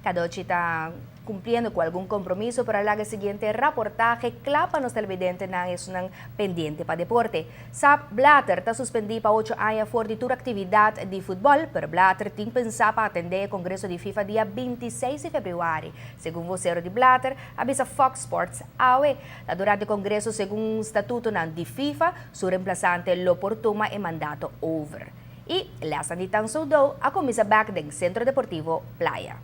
Cadochi ta cumpliendo cu algun compromiso, pero a laga e siguiente raportahe cla pa nos televidentenan esunnan pendiente pa deporte. Sepp Blatter ta suspendi pa 8 aña for di tur actividad di futbol, pero Blatter tin pensa pa atende e congreso di FIFA dia 26 di februari. Segun vocero di Blatter, a bisa Fox Sports awe. Durante e congreso, segun statuto di FIFA, su reemplazante lo por tuma e mandato over. Y les di Tang Soo Do a cuminsa back den Centro Deportivo Playa.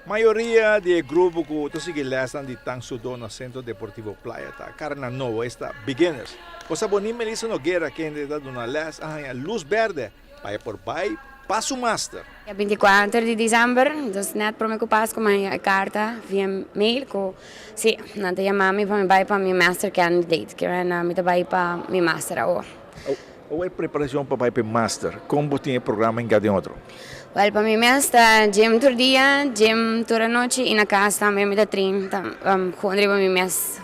Mayoria di grupo cu ta sigui les di Tang Soo Do na Centro Deportivo Playa ta cara nobo, esta beginners. Cosa boni Melissa Noguera, kende ta duna les, a haya luz berde pa por bay pa su master. Dia 24 di december, dus net prome cu Pasco, mi a carta via mail cu si, nan ta yama mi pa mi bay pa mi master candidate, cu mi ta bay pa mi master awor. Cua e preparacion pa bay pa master? Con bo tin e programa den cada otro? Well, pa mi mes ta gym tur dia, gym tur anochi y na cas tambe mi ta train, gewoon riba mi mes.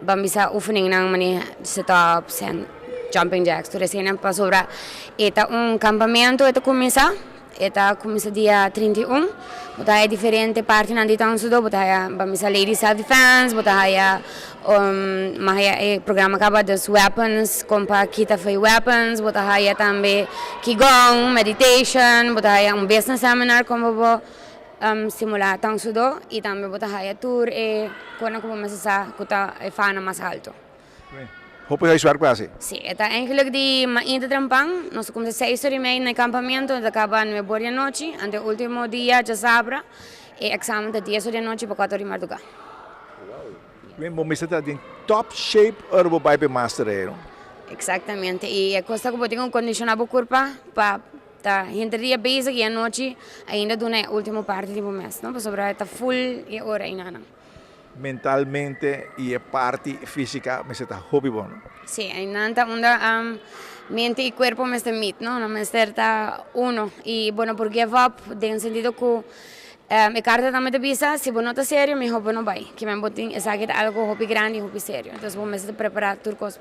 Ban bisa oefening nan mane sit-ups en jumping jacks, tur esey pasobra e ta un campamento e ta cuminsa, e ta cuminsa dia 31, bo ta haya diferente parti nan di Tang Soo Do, bo ta haya ban bisa lady self defense, bo ta haya m'a haya e programa caba, dus weapons, con pa kita for weapons, bo ta haya tambe qigong, meditation, bo ta haya un business seminar con bo stimula Tang Soo Do y tambe bo ta haya tur e cosnan cu bo mester sa cu ta e fana mas halto. Hopi huiswerk pa haci? Si, ta eigenlijk di mainta trempan, nos cuminsa 6:30 na campamento, ta caba 9 or di anochi, anto e ultimo dia diasabra, e examen ta 10 or di anochi pa 4 or di marduga. Wow. Bo mester ta den top shape ora bo bay pa master ey, no? Exactamente, y e cos ta cu bo tin cu condiciona bo curpa pa ta henter dia bezig y anochi ainda duna e ultimo parti di bo mes, no? Pasobra ta full e ora y nada. Mentalmente y e parti fisico mester ta hopi bon, no? Si, ainda ta unda mente y cuerpo mester meet, no? No mester ta uno. Y bueno, por give up, den sentido cu e carta tambe ta bisa, si bo no ta serio, miho bo no bay. Kiermen bo tin, esaki ta algo hopi grandi, hopi serio. Entonces bo mester prepara tur cos.